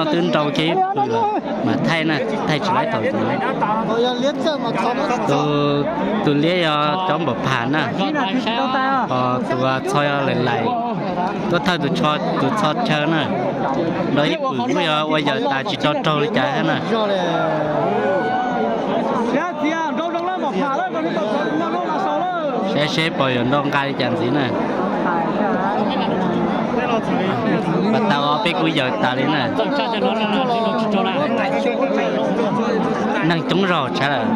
Twb nrau kiag ib pwm lawm mas thaij na, thaij tsis laib thaum ntawd. Tus, tus liab yog cov npam pham na, ho tus txho yog lawm lais, tuaj thawj tus txho chaw na. Nrau ib pwm kuj yog ua yawm tas tsis tau raug li cas thiab na. Saib seb pom yuav nrau nqa li cas ntxiv na. Pas tau os, peb kuj yawm tas li na. Neeg coob zog tshav lawm.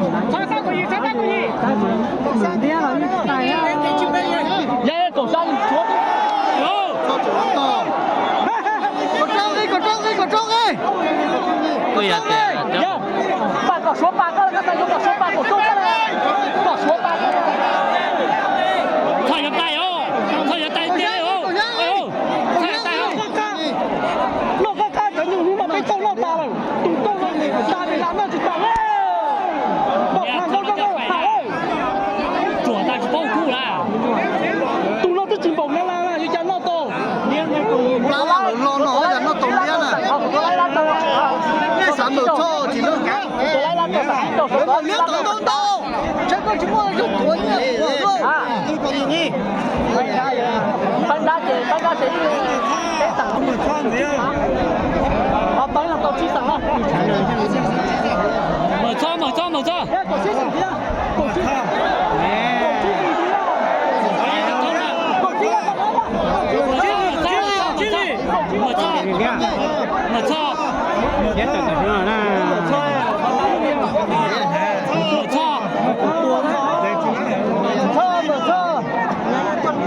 Kuj yog tias Txhob yuav tais os, txhob yuav tais tiag os, txhob yuav tais os. Noj qab qab cov nyuj hnub no peb tau noj tas lawm, tus tau no tas li las noj tsis tas. Pom pham nkaus nkaus tas. Tsuam tas tsis paub kub lawm. Tus no twb tsis npaum na, yuav cas noj tau. Liab los no yog noj tau liab na. Nej xav mus txog tsis lub liab tau ntau. Tsev koj tsis muaj zoo tuav nyiaj tuav. Mawm txhob, mawm txhob, mawm txhob. Mawm txhob, mawm txhob. Mawm txhob.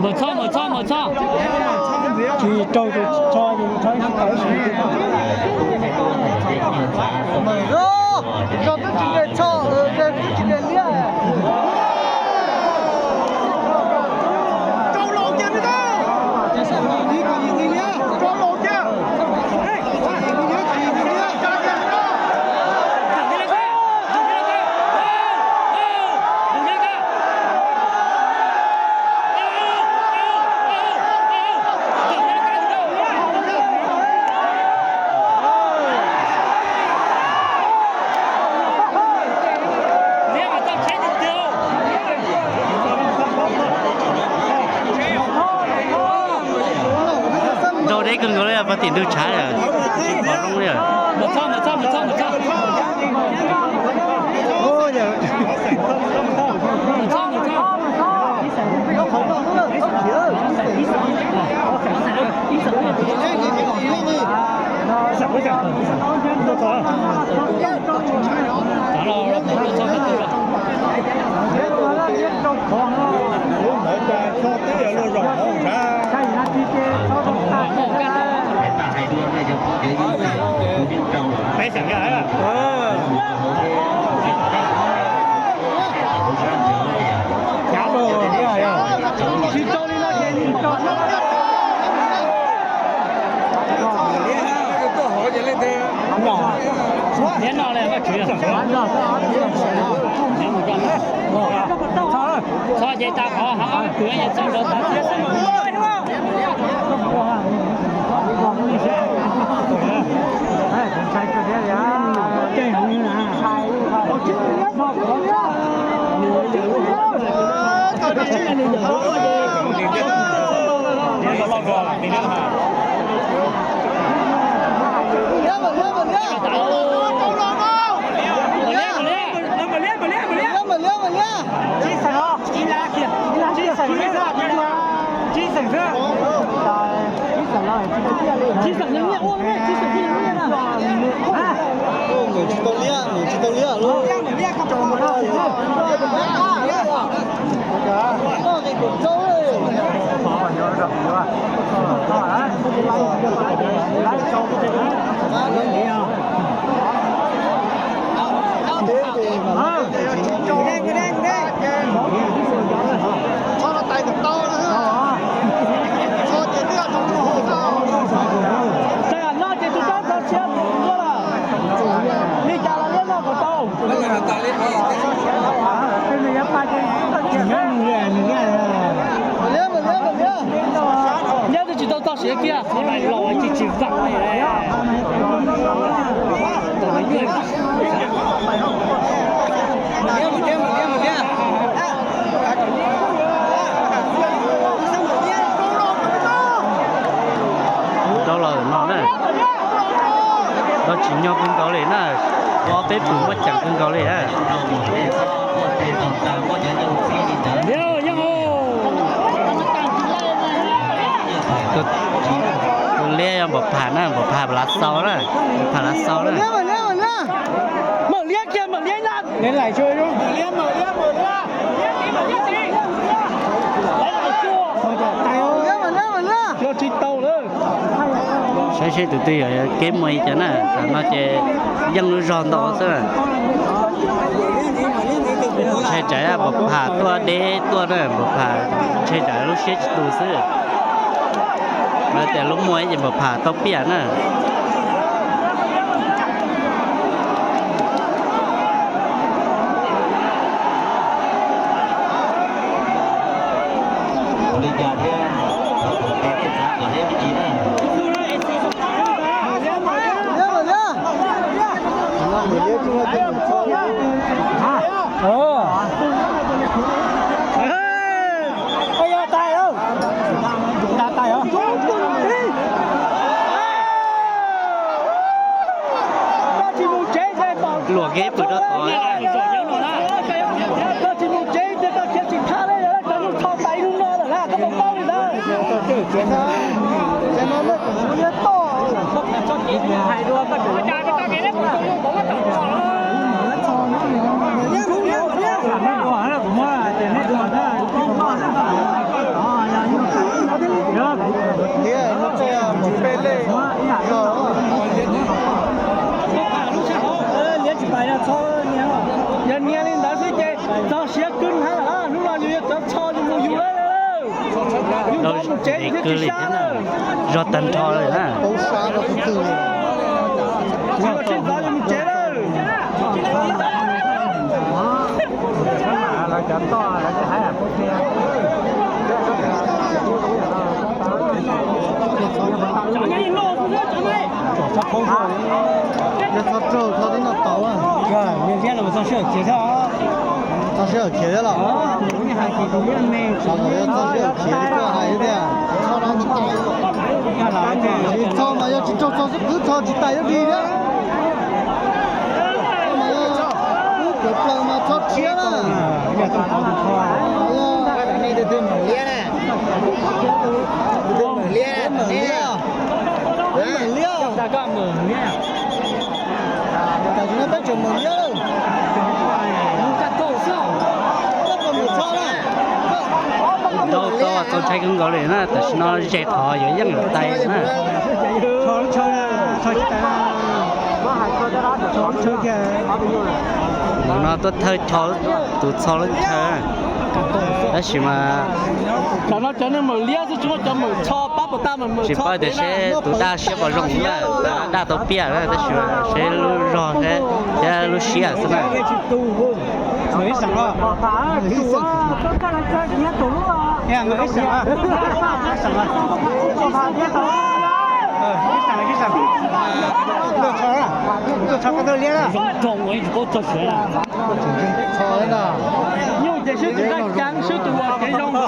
Mawm txhob, mawm txhob, mawm txhob. Tsis rau tus txho, tus txho tsis tau. Zog twb tsis de txho, zog twb tsis de liab. Rau laus kiag, rau laus kiag. Nrau deb kawg nkaus li, pas tim ntug tshav li, tsis pom zoo li. Peb xeem yog. Txhob ces tas qhov hauv kwv es txhob nrau tas. Mus tsis tau liab, mus tsis tau liab lauj. Nyob ces tus rab txog siab tus ntuj lawm. Li cas los liab noj kom tau. Liab, liab, liab. Txog txoj siav kiag, qhov no los tsis tsis vam li. Rau los no na, rau tsis nyog kawg nkaus li na, ob peb pus muaj ceem kawg nkaus li. Tus liab yog Npam Pham na, Npam Pham Lav Xaus na, Npam Pham Lav Xaus na. Mawm liab kiag, mawm liab na. Saib seb tus twg yog kev muaj li cas na, tam no ces yeej lub zog ntau xwb. Ntshai tsam Npam Pham tuaj deb tuaj na, Npam Pham ntshai tsam lub siab tsis tu xwb. Lawv tias lub muaj ib ces Npam Pham tau piaj na. Luam kev pw rau tod. Koj tsis mus tsev tias koj khiav tsis thab li, cov lub tsho tas ib hnub no lawm na, koj puas paub li ntawd? Yog nias li ntawd xwb ces txog siav kawg hnab lawm, hnub no yus yuav cov tsho yus mus yus lawm. Yus tau mus tsev yus thiaj tsis sab lawm. Zog tag nrho lawm na. Yus tsis txog yus mus tsev lawm. Yog txhob raug txhob tib no tau. Txog sij hawm khiav thiab los? Yog txog sij hawm khiav tuaj hais tiag. Tsis txog mas yog tsis raug txog xwb, qhwv txog tsis tas yuav dig thiab. Qhwv plaws mas txhob tshiab na. Tus twg mawm liab na? Tus twg mawm liab? Mawm liab. Tam sim no peb tseem mawm liab lawm. Tau tau txaus ntshai kawg nkaus li na, tam sim no ze qhov yuav yeej yuav tais na. Ntawm no tuaj thawj tho tus txho lub chaw, tab sis mas tsis paub tias seb tus daj siab puas zoo na, daj tau piaj na, tab sis mas seb lub zog thiab lub siab xwb na. Nyuj ces sib tw daj ceev sib tw ua kev zoo.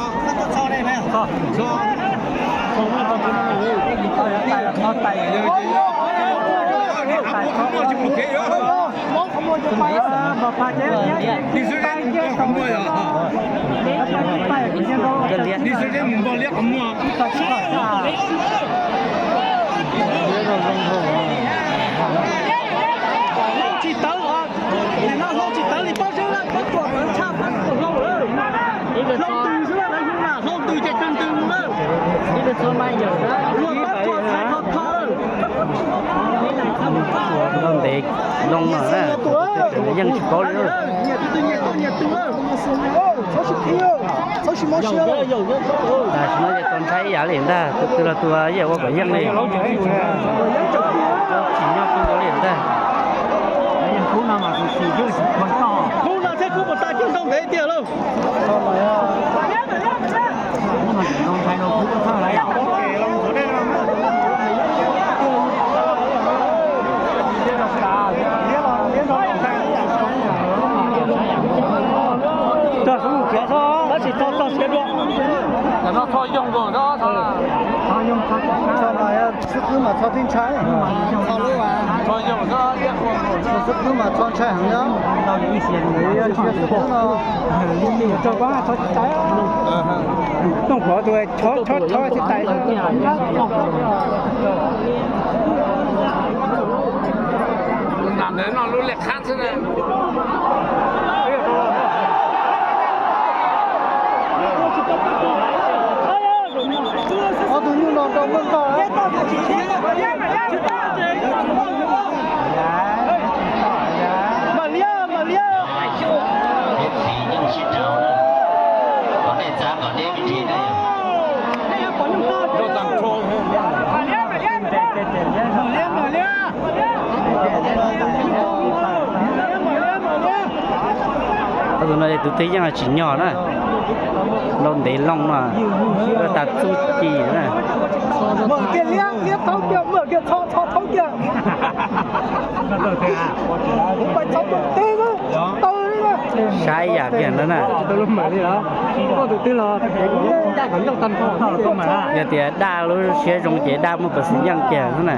Hlau tsis tawv, nim no hlau tsis tawv li pob zeb lawm, pob tsuas tawv tshaj pob tsuas hlau lawm. Hlau ntws xwb lawm, hlau ntws ces kawg ntws mus lawm. Luag pob tsuas txhais tho tho lawm. Ntev loo no na, yeej tsis paub li. Nyias tus nyias tuaj nyias tus lawm. Tam sim no ces txaus ntshai ib yam li ntag, tus twg los tus yeej ua kom yeej li. Tsis nyob kawg nkaus li ntag. Khub no thiab khub puas tas coob ntau ntev tiag lauj. No txho yoog nkaus xwb, txho mas yog xib hwb mas txho tib ntshai. Txho yoog xwb, xib hwb mas txho ntshai heev yog. Yog tsis yog xib hwb no, rau koj txho tsis tais. Tooj Pov tus txho txho tsis tais. Nam ntawd no lub liaj qhab xwb na. Ob tug nyuj no rau muaj ntog. Mam liab, mam liab. Ob tug no tus twg yeej tsim nyog na. Nrau ntev loo no, tas txuj ci na. Mam kiag liab, liab thaub kiag, mam kiag txho, txho thaub kiag. Kuv pais txho tus twg tau. Saib yam kiag no na. Yog tias Daj lub siab zoo ces Daj muaj peev xwm yeej kiag xwb na.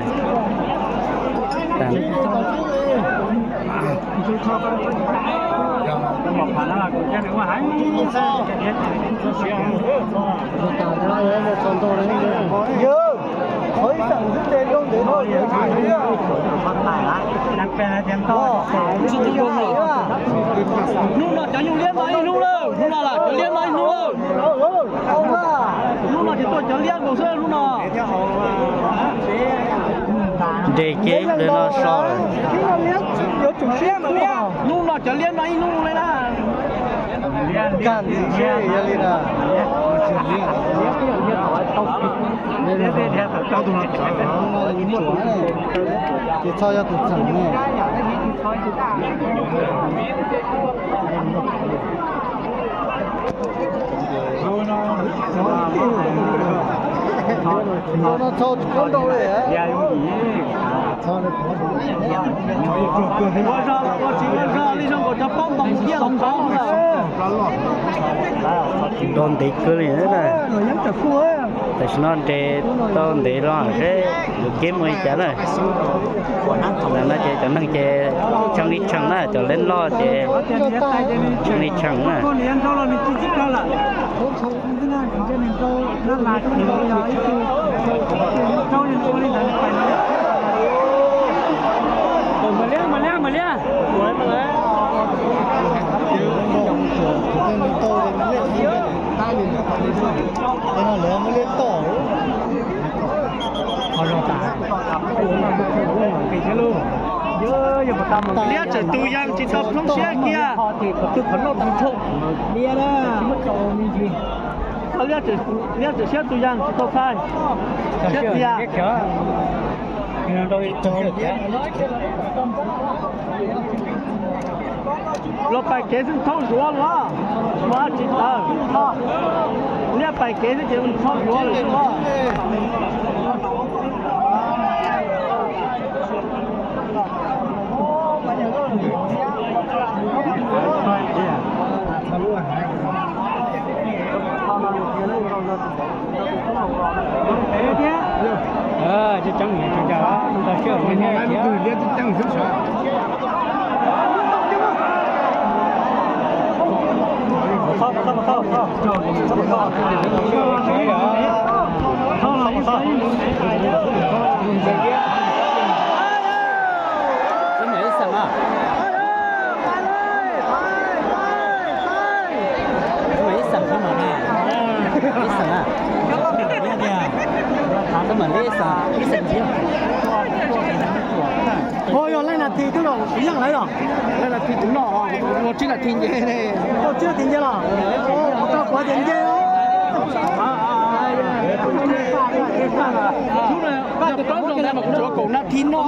Hnub no cov nyuj liab no ib hnub lawm, hnub no los cov liab no ib hnub lawm. Hnub no ces tuaj cov liab nkaus xwb hnub no. Nres kiag ib pliag no so lawm. Hnub no cov liab no ib hnub li na. Ces txhob yog tus txheem ne. No txhob tsis kub nrau li. Ua zog, ua tsis ua zog li zoo nkaus cov pob ntoos ciaj los qhov lawm. Nrau ntev kawg li na. Tam sim no nres tau ntev los seb yuav keb mus li cas na. Ntawm no ces cov neeg ces tshee li tshee na, cov liab loj ces tshee li tshee na. Liab tseem tus yas tsis tau plooj siab kiag. Liab tseem siab tus yas tsis tau txhais. Siab txias. Los pais kev xwb thaub zuav los, zuav tsis tawm. Liab pais kev xwb ces thaub zuav lawm xwb los. Xab mam ib xeem a. Xab mam ib xeem, xab mam na. Ib xeem a. Xab mam li ib xeem, ib xeem ntxiv. Ua yog leej nas this twb los yeej lawm los. Leej nas this tus no, ua tsib nas this nce ne. Ua tsib nas this nce los. Tau kuv tias nce. Vaj tus plaub zoo ntawd mas kuv tsuav kaum nas this no.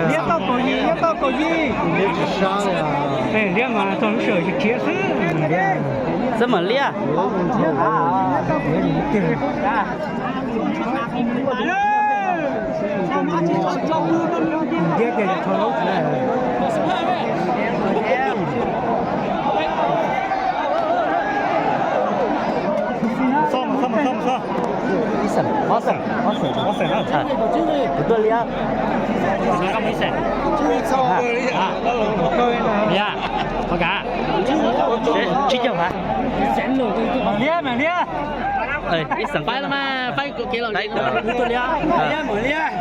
Liab tau kaum yim, liab tau kaum yim. Liab mas txog lub sij hawm khiav xwb. Xab mam liab. Xo, xo, xo, xo. Ib xeem, ob xeem, ob xeem, ob xeem na. Kuv tuaj liab. Liab, ho kav. Tsib caug hab. Mam liab, mam liab. Ib xeem faib los mas, faib kuv kev los. Kuv tuaj liab.